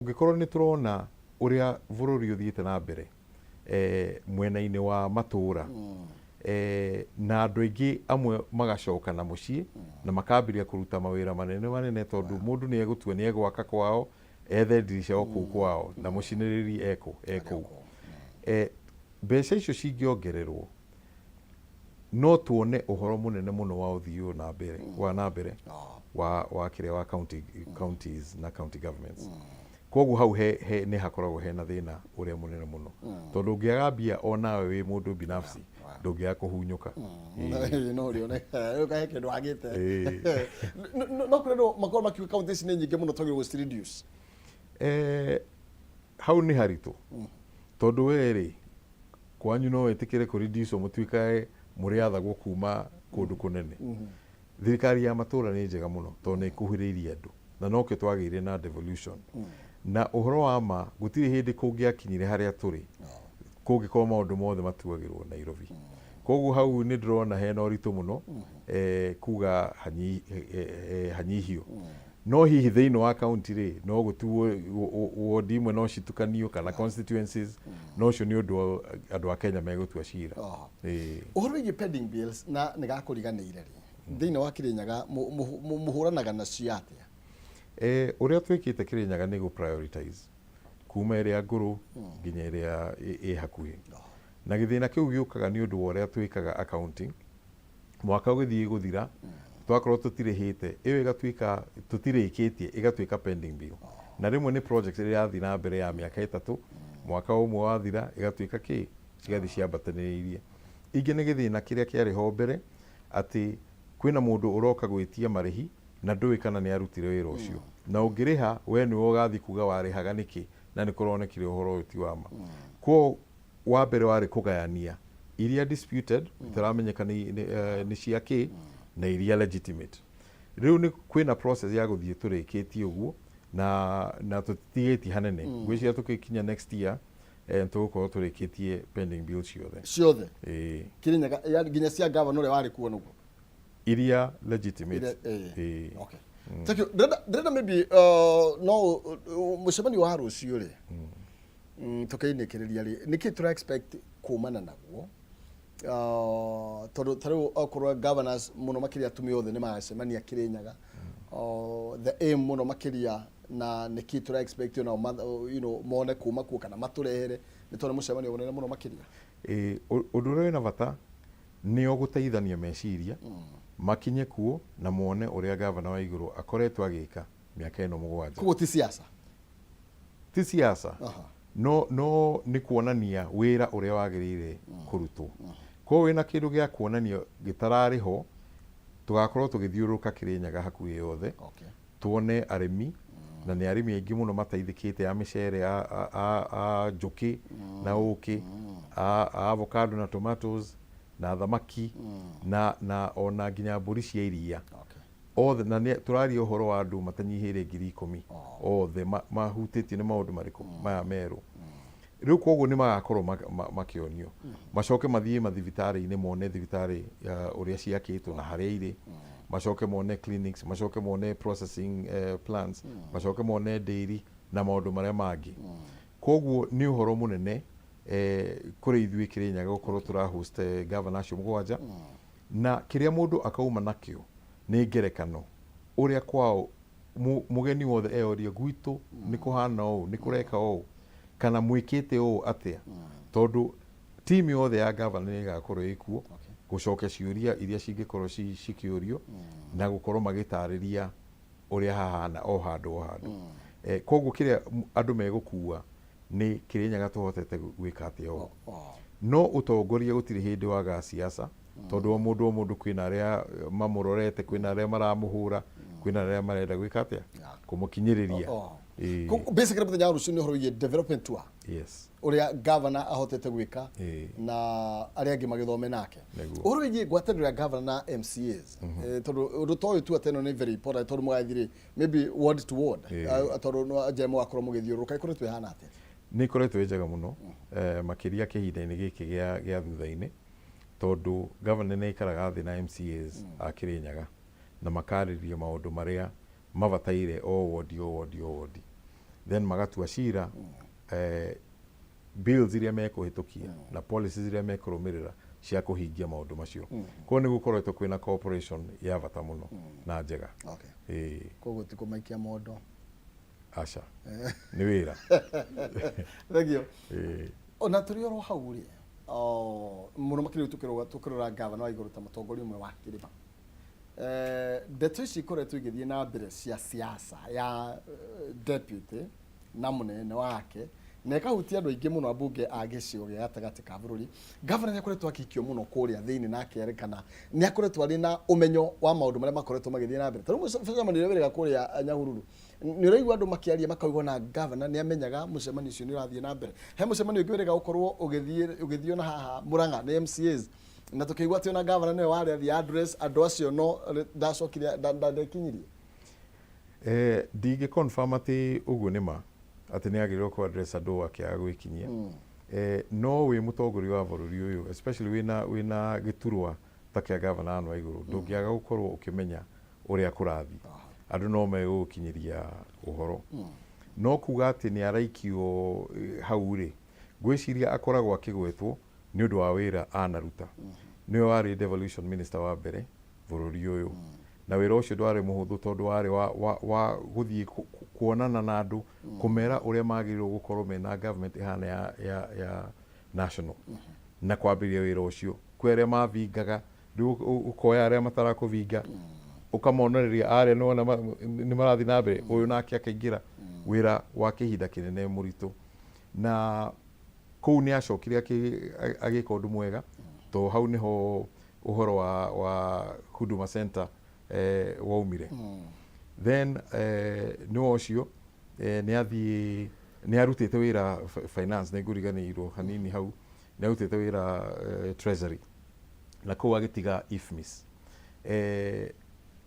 Ũngĩkorwo nĩ tũrona ũrĩa bũrũri ũthiĩte na mbere mwena-inĩ wa matũra, na andũ aingĩ amwe magacoka na mũciĩ na makambĩrĩria kũruta mawĩra manene manene, tondũ mũndũ nĩ egũtua nĩ egwaka kwao, ethe ndirica o kũu kwao na mũcinĩrĩri ekũ ekũu. Mbeca icio cingĩongererwo no tuone ũhoro mũnene mũno wa ũthii ũyũ na mbere wa na mbere wa kĩrĩa wa county, counties na county governments. Koguo hau he nĩ hakoragwo hena thĩna ũrĩa mũnene mũno, tondũ ũngĩaga mbia o nawe wĩ mũndũ binafsi ndũngĩaga kũhunyũka. No rĩone ũkahe kĩndũ wagĩte. No kũrĩ andũ makorwo makiuga kaunti ici nĩ nyingĩ mũno, twagĩrĩirwo gũci reduce. Hau nĩ haritũ, tondũ we rĩ, kwanyu no wĩtĩkĩre kũ reduce mũtuĩkae mũrĩathagwo kuma kũndũ kũnene? Thirikari ya matũra nĩ njega mũno tondũ nĩ ĩkuhĩrĩirie andũ, na nokĩo twagĩire na devolution. Na ũhoro wa ma, gũtirĩ hĩndĩ kũngĩakinyire harĩa tũrĩ kũngĩkorwo maũndũ mothe matuagĩrwo Nairobi. Koguo hau nĩ ndĩrona hena ũritũ mũno kuga hanyihio. No hihi thĩinĩ wa kaunti rĩ, no gũtuo ward imwe no citukanio kana constituencies, no ũcio nĩ ũndũ andũ a Kenya megũtua cira. Ũhoro wĩgiĩ pending bills na nĩ gakũriganĩire rĩ, thĩinĩ wa Kirinyaga mũhũranaga nacio atĩa? Ũrĩa twĩkĩte Kirinyaga nĩ gũ prioritize kuma ĩrĩa ngũrũ nginya ĩrĩa ĩ hakuhĩ. Na gĩthĩna kĩu gĩũkaga nĩ ũndũ wa ũrĩa twĩkaga accounting. Mwaka ũgĩthiĩ gũthira, twakorwo tũtirĩhĩte, ĩyo ĩgatuĩka tũtirĩkĩtie, ĩgatuĩka pending bill. Na rĩmwe nĩ project ĩrĩa ĩrathiĩ na mbere ya mĩaka 3, mwaka ũmwe wathira ĩgatuĩka kĩ, cigathiĩ ciambatanĩrĩirie. Ingĩ nĩ gĩthĩna kĩrĩa kĩarĩ ho mbere, atĩ kwĩna mũndũ ũroka gwĩtia marĩhi na ndũĩ kana nĩ arutire wĩra ũcio. Na ũngĩrĩha, we nĩwe ũgathiĩ kuga warĩhaga nĩkĩ na nĩ kũronekire ũhoro ũyũ ti wa ma. Kwoguo wa mbere warĩ kũgayania iria disputed, itaramenyeka nĩ cia kĩ, na iria legitimate. Rĩu nĩ kwĩna process ya gũthiĩ tũrĩkĩtie ũguo na tũtitigĩtie hanene. Ngwĩciria tũgĩkinya next year tũgũkorwo tũrĩkĩtie pending bills ciothe. Ciothe? Ĩĩ. Kirinyaga ya nginya cia gavana ũrĩa warĩ kuo nĩguo? Iria legitimate. Ĩĩ. Okay. Thank you. Ndĩrenda maybe no mũcemanio wa rũciũ rĩ, tũkĩinĩkĩrĩria rĩ, nĩkĩ tũra expect kumana naguo? Tondũ ta rĩu okorwo governors mũno makĩria atumia othe nĩ magacemania Kirinyaga, the aim mũno makĩria na nĩkĩ tũra expect onao mone kuma kuo kana matũrehere, nĩ tondũ nĩ mũcemanio mũnene mũno makĩria. Ĩĩ, ũndũ ũrĩa wĩna bata nĩ o gũteithania meciria, makinye kuo na mone ũrĩa gavana wa igũrũ akoretwo agĩka mĩaka ĩno 7. Koguo ti siasa? Ti siasa, no nĩ kuonania wĩra ũrĩa wagĩrĩire kũrutwo. Koguo wĩna kĩndũ gĩa kuonania gĩtararĩ ho, tũgakorwo tũgĩthiũrũrũka Kĩrĩnyaga hakuhĩ yothe, tuone arĩmi, na nĩ arĩmi aingĩ mũno mateithĩkĩte a mĩcere, a njũkĩ na ũkĩ, a avocado na tomatoes na thamaki na ona nginya mbũri cia iria. Othe, na nĩ tũraria ũhoro wa andũ matanyihĩire 10,000 othe mahutĩtio nĩ maũndũ marĩkũ maya merũ. Rĩu koguo nĩ magakorwo makĩonio, macoke mathiĩ mathibitarĩ-inĩ mone thibitarĩ ũrĩa ciakĩtwo na harĩa irĩ, macoke mone clinics, macoke mone processing plants, macoke mone dairy na maũndũ marĩa mangĩ. Koguo nĩ ũhoro mũnene kũrĩ ithuĩ Kĩrĩnyaga gũkorwo tũra host governor acio 7, na kĩrĩa mũndũ akauma nakĩo nĩ ngerekano ũrĩa kwao mũgeni wothe eyorie gwitũ nĩ kũhana ũũ, nĩ kũreka ũũ, kana mwĩkĩte ũũ atĩa, tondũ team yothe ya governor nĩ ĩgakorwo ĩkuo gũcokia ciũria iria cingĩkorwo cikĩũrio na gũkorwo magĩtarĩria ũrĩa hahana o handũ o handũ. Koguo kĩrĩa andũ megũkua nĩ Kĩrĩnyaga tũhotete gwĩka atĩa ũũ. No ũtongoria gũtirĩ hĩndĩ wagaga siasa, tondũ o mũndũ o mũndũ kwĩna arĩa mamũrorete, kwĩna arĩa maramũhũra, kwĩna arĩa marenda gwĩka atĩa, kũmũkinyĩrĩria. Ĩĩ. Basically mũthenya wa rũciũ nĩ ũhoro wĩgiĩ development tour. Yes. Ũrĩa governor ahotete gwĩka na arĩa angĩ magĩthome nake. Ũhoro wĩgiĩ ngwatanĩro ya governor na MCAs, tondũ ũndũ ta ũyũ tu atĩ ĩno nĩ very important, tondũ mũgathiĩ rĩ maybe ward to ward, tondũ no njĩra mũgakorwo mũgĩthiũrũrũka, ĩkoretwo ĩhana atĩa? Nĩ ĩkoretwo ĩ njega mũno, makĩria kĩhinda-inĩ gĩkĩ gĩa thutha-inĩ, tondũ governor nĩ aikaraga thĩ na MCAs a Kĩrĩnyaga na makarĩrĩria maũndũ marĩa mabataire o ward o ward o ward. Then magatua cira bills iria mekũhĩtũkia na policies iria mekũrũmĩrĩra cia kũhingia maũndũ macio. Koguo nĩ gũkoretwo kwĩna cooperation ya bata mũno na njega. Ĩĩ. Koguo ti kũmaikia mondo? Aca, nĩ wĩra. Thank you. Ĩĩ. Ona tũrĩ oro hau rĩ, mũno makĩria rĩu tũkĩrora gavana wa igũrũ ta mũtongoria ũmwe wa kĩrĩma, ndeto ici ikoretwo igĩthiĩ na mbere cia siasa ya deputy na mũnene wake, na ĩkahutia andũ aingĩ mũno, ambunge a gĩcigo gĩa gatagatĩ ka bũrũri. Gavana nĩ akoretwo akĩikio mũno kũrĩa thĩinĩ na akerekana nĩ akoretwo arĩ na ũmenyo wa maũndũ marĩa makoretwo magĩthiĩ na mbere. Ta rĩu mũcemanio ũrĩa wĩrĩga kũrĩa Nyahururu, nĩ ũraigua andũ makĩaria makauga na gavana nĩ amenyaga mũcemanio ũcio nĩ ũrathiĩ na mbere. He mũcemanio ũngĩ wĩrĩga gũkorwo ũgĩthiĩ ona haha Murang'a nĩ MCAs, na tũkĩigua atĩ ona gavana nĩwe warĩ athiĩ address andũ acio, no ndacokire, ndekinyirie. Ndingĩ confirm atĩ ũguo nĩ ma, atĩ nĩ agĩrĩirwo kũ address andũ akĩaga gwĩkinyia. No wĩ mũtongoria wa bũrũri ũyũ, especially wĩna gĩturwa ta kĩa gavana Anne Waigũrũ, ndũngĩaga gũkorwo ũkĩmenya ũrĩa kũrathiĩ. Andũ no megũgũkinyĩria ũhoro. No kuga atĩ nĩ araikio hau rĩ, ngwĩciria akoragwo akĩgwetwo nĩ ũndũ wa wĩra anaruta. Nĩwe warĩ devolution minister wa mbere bũrũri ũyũ. Na wĩra ũcio ndwarĩ mũhũthũ, tondũ warĩ wa gũthiĩ kuonana na andũ, kũmera ũrĩa magĩrĩirwo gũkorwo mena government ĩhana ya national, na kwambĩrĩria wĩra ũcio. Kwĩ arĩa mavingaga, rĩu ũkoya arĩa matarakũvinga ũkamonereria arĩa nĩwona nĩ marathiĩ na mbere. Ũyũ nake akaingĩra wĩra wa kĩhinda kĩnene mũritũ, na kũu nĩ acokire agĩka ũndũ mwega, to hau nĩho ũhoro wa Huduma Center waumire. Then nĩ ũcio nĩ athiĩ nĩ arutĩte wĩra finance, nĩ ngũriganĩirwo hanini, hau nĩ arutĩte wĩra treasury, na kũu agĩtiga IFMIS.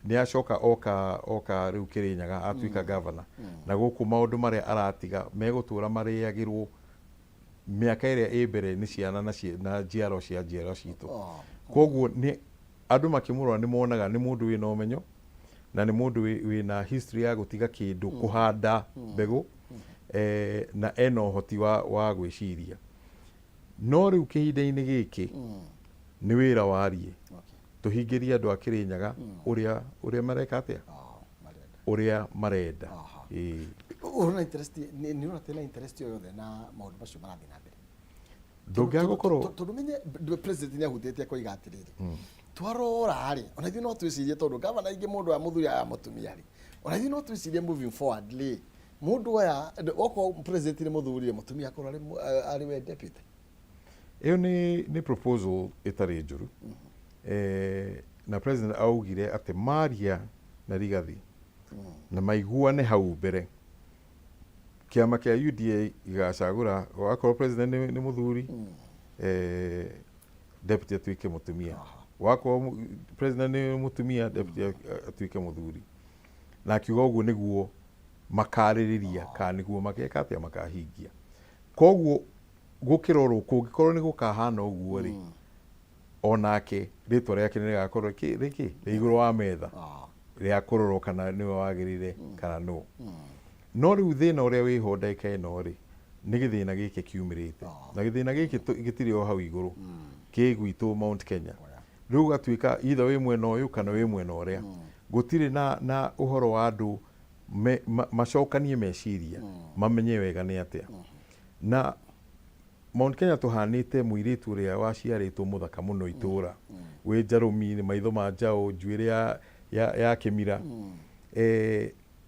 Nĩ acoka oka rĩu Kĩrĩnyaga atuĩka governor, na gũkũ maũndũ marĩa aratiga megũtũra marĩagĩrwo mĩaka ĩrĩa ĩ mbere nĩ ciana na njiaro cia njiaro citũ. Koguo nĩ andũ makĩmũrora nĩ monaga nĩ mũndũ wĩna ũmenyo na nĩ mũndũ wĩna history ya gũtiga kĩndũ, kũhanda mbegũ, na ena ũhoti wa gwĩciria. No rĩu kĩhinda-inĩ gĩkĩ nĩ wĩra wariĩ tũhingĩrie andũ a Kĩrĩnyaga ũrĩa mareka atĩa, marenda. Ũrĩa marenda. Ĩĩ. Ũrona interest, nĩ ũrona tena interest o yothe na maũndũ macio marathiĩ na mbere? Ndũngĩaga gũkorwo. Tondũ menye president nĩ ahutĩtie akoiga atĩrĩrĩ, twarora rĩ, ona ithuĩ no twĩcirie, tondũ gavana aingĩ mũndũ wa mũthuri aya mũtumia rĩ, ona ithuĩ no twĩcirie moving forward rĩ, mũndũ aya okorwo president nĩ mũthuri rĩ, mũtumia akorwo arĩ we deputy. Ĩyo nĩ proposal ĩtarĩ njũru. Na president augire atĩ maria na Rigathi na maiguane hau mbere, kĩama kĩa UDA gĩgacagũra wakorwo president nĩ mũthuri, deputy atuĩke mũtumia, wakorwo president nĩ mũtumia, deputy atuĩke mũthuri. Na akiuga ũguo nĩguo makarĩrĩria kana nĩguo mageka atĩa, makahingia. Koguo gũkĩrorwo kũngĩkorwo nĩ gũkahana ũguo rĩ, onake rĩtwa rĩake nĩ rĩgakorwo rĩkĩ rĩ igũrũ wa metha rĩa kũrorwo kana nĩwe wagĩrĩire kana no. No rĩu thĩna ũrĩa wĩho ndagĩka ĩno rĩ, nĩ gĩthĩna gĩkĩ kiumĩrĩte, na gĩthĩna gĩkĩ gĩtirĩ o hau igũrũ, kĩ gwitũ Mount Kenya. Rĩu ũgatuĩka either wĩ mwena ũyũ kana wĩ mwena ũrĩa, gũtirĩ na ũhoro wa andũ macokanie meciria mamenye wega nĩ atĩa. Na Mount Kenya tũhanĩte mũirĩtu ũrĩa waciarĩtwo mũthaka mũno itũra, wĩ njarũmi, maitho ma njaũ, njuĩrĩ ya kĩmira,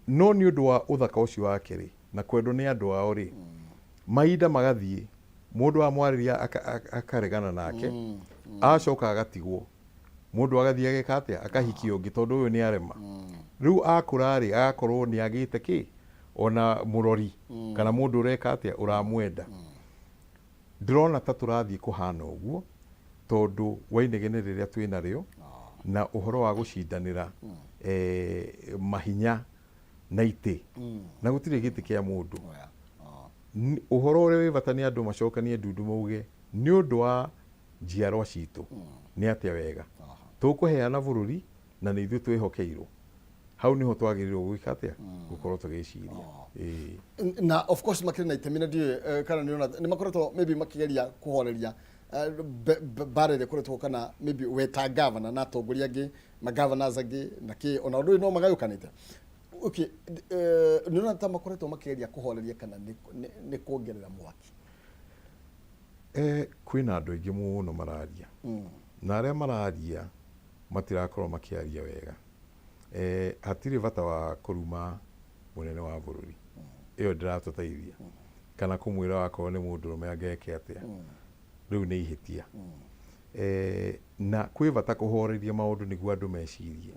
no nĩ ũndũ wa ũthaka ũcio wake rĩ, na kwendwo nĩ andũ ao rĩ, mahinda magathiĩ, mũndũ amwarĩria akaregana nake, acoka agatigwo, mũndũ agathiĩ ageka atĩa, akahikia ũngĩ, tondũ ũyũ nĩ arema. Rĩu akũra rĩ, agakorwo nĩ agĩte kĩ ona mũrori kana mũndũ ũreka atĩa, ũramwenda. Ndĩrona ta tũrathiĩ kũhana ũguo, tondũ wa inegene rĩrĩa twĩ narĩo na ũhoro wa gũcindanĩra mahinya na itĩ, na gũtirĩ gĩtĩ kĩa mũndũ. Ũhoro ũrĩa wĩ bata nĩ andũ macokanie ndundu mauge nĩ ũndũ wa njiarwa citũ nĩ atĩa wega tũkũheana bũrũri, na nĩ ithuĩ twĩhokeirwo. Hau nĩho twagĩrĩirwo gwĩka atĩa, gũkorwo tũgĩciria. Ĩĩ. Na of course makĩrĩ na itemi, na ndiũĩ kana nĩ nĩ makoretwo maybe makĩgeria kũhoreria mbara ĩrĩa ĩkoretwo, kana maybe we ta governor na atongoria angĩ, magovernors angĩ na kĩ, ona ũndũ ũyũ no magayũkanĩte. Okay, nĩ ũrona ta makoretwo makĩgeria kũhoreria kana nĩ kuongerera mwaki? Kwĩna andũ aingĩ mũno mararia, na arĩa mararia matirakorwo makĩaria wega. Hatirĩ bata wa kũruma mũnene wa bũrũri, ĩyo ndĩratũteithia, kana kũmwĩra wakorwo nĩ mũndũrũme angeke atĩa, rĩu nĩ ihĩtia. Na kwĩ bata kũhoreria maũndũ nĩguo andũ mecirie,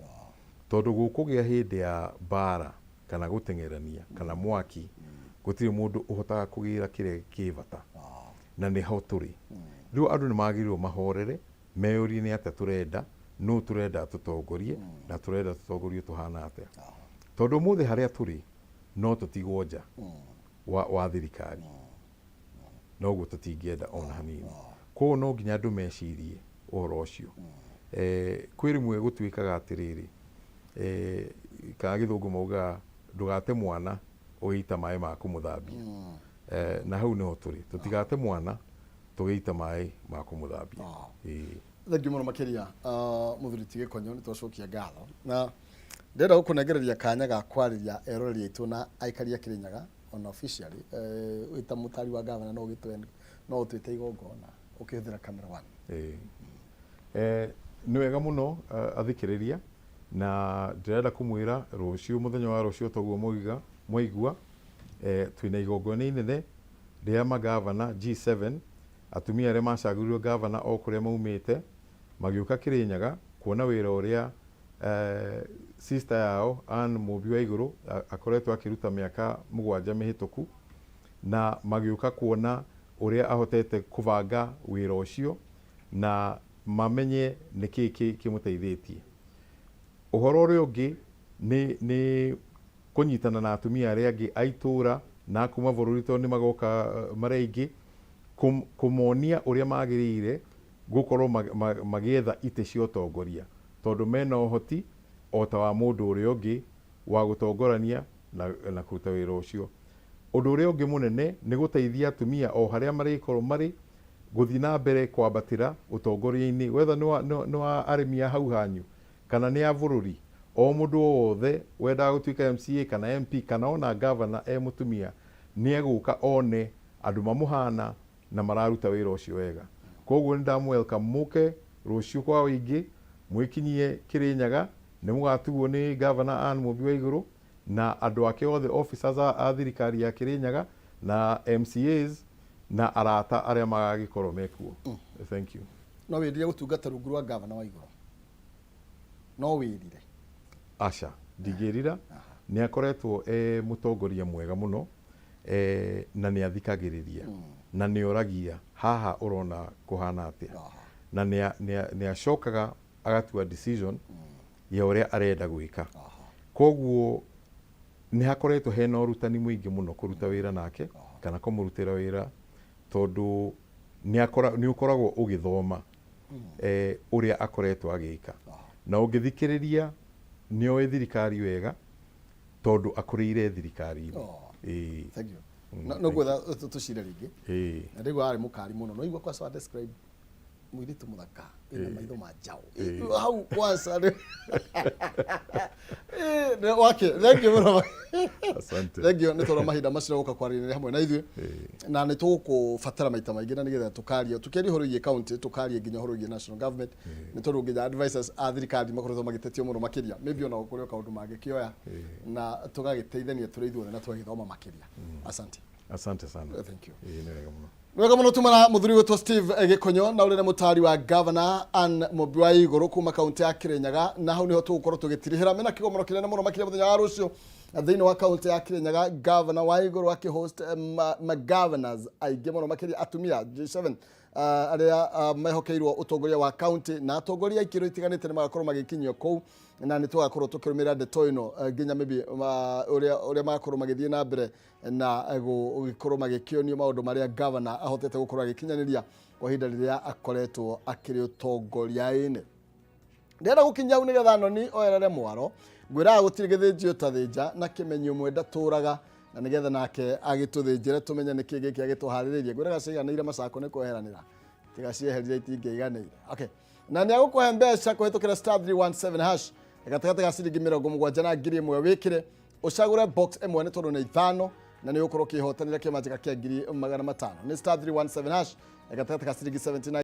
tondũ gũkũgĩa hĩndĩ ya mbara kana gũteng'erania kana mwaki, gũtirĩ mũndũ ũhotaga kũgĩra kĩrĩa kĩ bata, na nĩho tũrĩ rĩu. Andũ nĩ magĩrĩirwo mahorere, meyũrie nĩ atĩa tũrenda, nũ tũrenda tũtongorie, na tũrenda tũtongorio tũhana atĩa, tondũ ũmũthĩ harĩa tũrĩ no tũtigwo nja wa thirikari, noguo tũtingĩenda ona hanini. Koguo no nginya andũ mecirie ũhoro ũcio. Kwĩ rĩmwe gũtuĩkaga atĩrĩrĩ, kana Gĩthũngũ maugaga, "Ndũgate mwana ũgĩita maĩ ma kũmũthambia." Na hau nĩho tũrĩ, tũtigate mwana tũgĩita maĩ ma kũmũthambia. Ĩĩ. Thengiũ mũno makĩria, mũthuri ti Gĩkonyo, nĩ twacokia ngatho, na ndĩrenda gũkũnengereria kanya ga kwarĩria eroreri aitũ na aikari a Kĩrĩnyaga. Ona officially, wĩ ta mũtari wa gavana, no ũgĩtwe no ũtwĩte igongona ũkĩhũthĩra camera one. Ĩĩ. Nĩ wega mũno, athikĩrĩria, na ndĩrenda kũmwĩra rũciũ, mũthenya wa rũciũ, toguo mwaigua twĩna igongona inene rĩa magavana G7, atumia arĩa macagũrirwo gavana o kũrĩa maumĩte, magĩũka Kĩrĩnyaga kuona wĩra ũrĩa sister yao Ann Mũmbi wa Igũrũ akoretwo akĩruta mĩaka 7 mĩhĩtũku, na magĩũka kuona ũrĩa ahotete kũbanga wĩra ũcio na mamenye nĩkĩ kĩmũteithĩtie. Ũhoro ũrĩa ũngĩ nĩ kũnyitana na atumia arĩa angĩ a itũũra na kuma bũrũri, tondũ nĩ magoka marĩ aingĩ, kũmonia ũrĩa magĩrĩire gũkorwo magĩetha itĩ cia ũtongoria, tondũ mena ũhoti o ta wa mũndũ ũrĩa ũngĩ wa gũtongorania na kũruta wĩra ũcio. Ũndũ ũrĩa ũngĩ mũnene nĩ gũteithia atumia o harĩa marĩkorwo marĩ gũthiĩ na mbere kwambatĩra ũtongoria-inĩ, whether nĩ wa arĩmi a hau hanyu kana nĩ a bũrũri. O mũndũ o wothe wendaga gũtuĩka MCA kana MP kana ona governor e mũtumia, nĩ egũka one andũ mamũhana na mararuta wĩra ũcio wega. Koguo nĩ ndamũ welcome mũke rũciũ kwa ũingĩ, mwĩkinyie Kĩrĩnyaga, nĩ mũgatugwo nĩ Governor Ann Mũmbi wa Igũrũ na andũ ake othe, officers a thirikari ya Kĩrĩnyaga na MCAs na arata arĩa magagĩkorwo mekuo. Thank you. No wĩrire gũtungata rungu rwa gavana wa Igũrũ? No wĩrire? Aca, ndingĩrira. Nĩ akoretwo e mũtongoria mwega mũno, na nĩ athikagĩrĩria na nĩ oragia, "Haha ũrona kũhana atĩa?" Na nĩ acokaga agatua decision ya ũrĩa arenda gwĩka. Koguo nĩ hakoretwo hena ũrutani mũingĩ mũno kũruta wĩra nake kana kũmũrutĩra wĩra, tondũ nĩ ũkoragwo ũgĩthoma ũrĩa akoretwo agĩka, na ũngĩthikĩrĩria nĩ oĩ thirikari wega, tondũ akũrĩire thirikari-inĩ. Ĩĩ. Thank you. No gwetha tũcire rĩngĩ. Na ndĩgua arĩ mũkari mũno, no igua kwanza wa describe mũirĩtu mũthaka wĩna maitho ma njaũ hau kwanza nĩ wake. Thank you mũno. Asante. Thank you nĩ tondũ mahinda macio gũka kwaranĩria hamwe na ithuĩ, na nĩ tũgũkũbatara maita maingĩ, na nĩgetha tũkaria, tũkĩaria ũhoro wĩgiĩ county, tũkarie nginya ũhoro wĩgiĩ national government, nĩ tondũ nginya advisors a thirikari makoretwo magĩtetio mũno makĩria. Maybe ona kũrĩ o kaũndũ mangĩkĩoya na tũgagĩteithania tũrĩ ithuothe na tũgagĩthoma makĩria. Asante. Asante sana. Thank you. Ĩĩ, nĩ wega mũno. Wega mũno. Tumana mũthuri gwĩtwo Steve Gĩkonyo, na ũrĩa nĩ mũtari wa Governor Ann Mũmbi wa Igũrũ kuma kaunti ya Kĩrĩnyaga, na hau nĩho tũgũkorwo tũgĩtirihĩra mena kĩgomano kĩnene mũno makĩria mũthenya wa rũciũ thĩinĩ wa kaunti ya Kĩrĩnyaga, Governor wa Igũrũ akĩhost ma governors aingĩ mũno makĩria atumia G7, arĩa mehokeirwo ũtongoria wa kaunti, na atongoria a ikĩro itiganĩte nĩ magakorwo magĩkinyio kũu, na nĩ tũgakorwo tũkĩrũmĩrĩra ndeto ĩno nginya maybe ũrĩa magakorwo magĩthiĩ na mbere na gũgĩkorwo magĩkĩonio maũndũ marĩa governor ahotete gũkorwo agĩkinyanĩria kwa ihinda rĩrĩa akoretwo akĩrĩ ũtongoria-inĩ. Ndĩrenda gũkinya hau nĩgetha noni oyerere mwaro. Ngwĩraga gũtirĩ gĩthĩnjio ta thĩnja na kĩmenyi ũmwe ndatũraga, na nĩgetha nake agĩtũthĩnjĩre tũmenye nĩkĩ gĩkĩ agĩtũharĩrĩirie. Ngwĩraga ciaiganĩire macako nĩ kweheranĩra, tiga cieherire itingĩiganĩire. Okay, na nĩ agũkũhe mbeca kũhĩtũkĩra *317 hash gatagatĩ ga ciringi 70 na 1000. Wĩkĩre ũcagũre box ĩmwe nĩ tondũ nĩ ithano, na nĩ ũgũkorwo ũkĩhotanĩra kĩmanjĩka kĩa 500,000. Nĩ *317 hash gatagatĩ ga ciringi 79.